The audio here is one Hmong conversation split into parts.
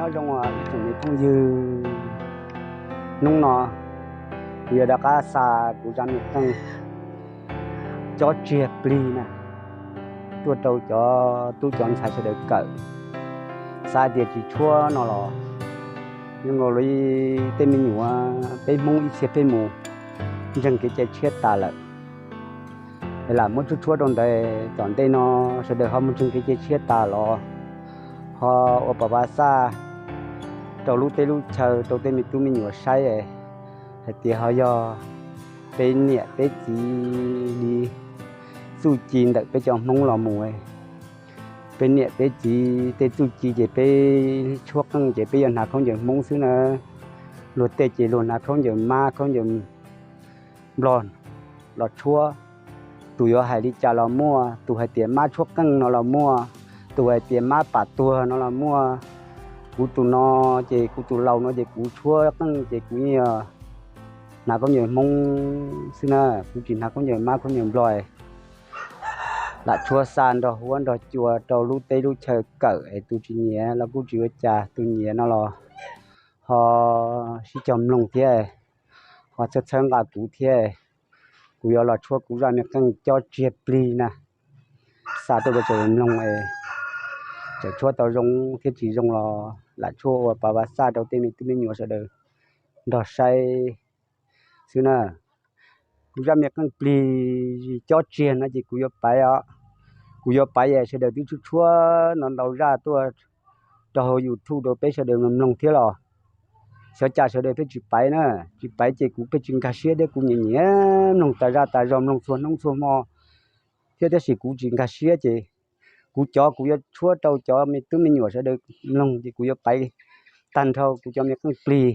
Nyob zoo ib tsoom me phooj ywg, hnub no kuv yuav rov qab xa kuv zaj me qeej cob tsiag plig na tuaj rau cov tub cov ntxhais sawv daws kawm. Xav tias tsis tshuab no los zoo nkaus li tej me nyuam peb Hmoob ib txhia peb mus ntseeg kev cai tshiab tas lawm, es lam muab tshuab tshuab rau ntawd, tom ntej no sawv daws ho mus ntseeg kev cai tshiab tas los ho ua pas vas xaj rau lub teb lub chaw rau tej me tub me nyuam saib hais tias ho yog peb niam peb txiv li txuj ci ntawm peb cov Hmoob los mus. Peb niam peb txiv tej txuj ci ces peb tshuab qeej ces peb yuav hnav khaub ncaws Hmoob xwb na. Luag tej ces luag hnav khaub ncaws mab khaub ncaws nplog los tshuab. Tus yuav hais li cas los muaj, tus hais tias mab tshuab qeej no los muaj, tus hais tias mab pam tuag no los muaj. Kuv tus no ces kuv tus laus no ces kuv tshuab qeej ces kuv yeej hnav khaub ncaws Hmoob xwb na, kuv tsis hnav khaub ncaws mab khaub ncaws nplog. Lam tshuab xa nrog huab nrog cua rau lub teb lub chaw kawm es tus tsis nyiam los kuj tsis ua cas, tus nyiam no los ho sib cog mloog thiab, ho txhawb txhawb nqa kuv thiab. Kuv yuav los tshuab kuv zaj me qeej cob tsiag plig na xa tuaj rau sawv daws mloog es txawm tshuab tau zoo thiab tsis zoo los lam tshuab ua pas vas xaj rau tej me tub me nyuam sawv daws nrog saib xwb na. Kuv zaj me qeej plig cob tsiag no ces kuv yuav paiv os, kuv yuav paiv es sawv daws twb tshuab tshuab no ntau zaj tuaj rau hauv YouTube rau peb sawv daws mloog thiab los xyov cas sawv daws pheej tsis paiv na. Tsis paiv ces kuv pheej tsis nkag siab thiab, kuv nyiam nyiam mloog tas zaj tas zog, mloog txhua hnub txhua hmo thiab tab sis kuv tsis nkag siab ces kuv cov kuv yuav tshuab rau cov me tub me nyuam sawv daws mloog ces kuv yuav paiv tag nrho kuv cov me qeej plig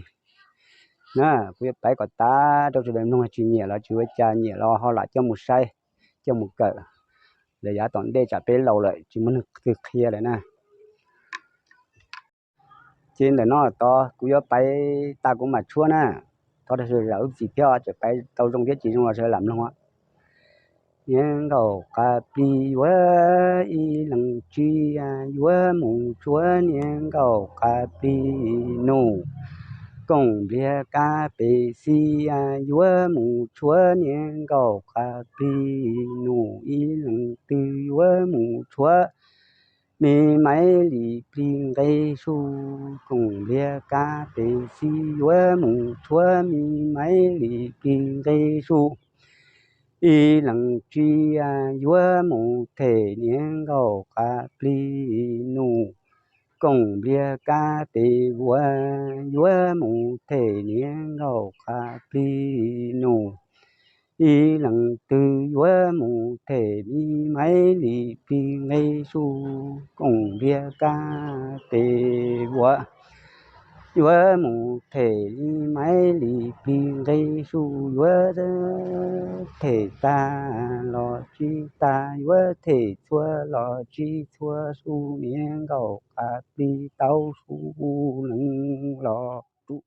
na, kuv yuav paiv kom tas rau sawv daws mloog, tsis nyiam los tsis ua cas, nyiam los ho lam coj mus saib, coj mus kawm. Lawm yav tom ntej tsam peb laus lawm tsis muaj neeg twg qhia lawm na. Ces ntawm no tod kuv yuav paiv tas kuv mam tshuab na. Thov sawv daws zam lub txim thiab, txawm paiv tau zoo thiab tsis zoo los sawv daws lam mloog. Niam nkauj qas plig yuav ib leeg txiv, yuav mus tshuab niam nkauj qas plig nus. Kooj npliag kab pes xis, yuav mus tshuab niam nkauj qas plig nus. Ib leeg twg yuav mus tshuab me maiv lim plig nqe su. Kooj npliag kab pes xis, yuav mus tshuab me maiv lim plig nqe su. Ib leeg txiv, yuav mus them niam nkauj qas plig nus. Kooj npliag kab pes vuas, yuav mus them niam nkauj qas plig nus. Ib leeg twg yuav mus them me maiv lim plig nqe su. Kooj npliag kab pes vuas, yuav mus them me maiv lim plig nqe su. Yuav them tag los tsis tag, yuav them txhua los tsis txhua su, niam nkauj qas plig tau su leej los rub.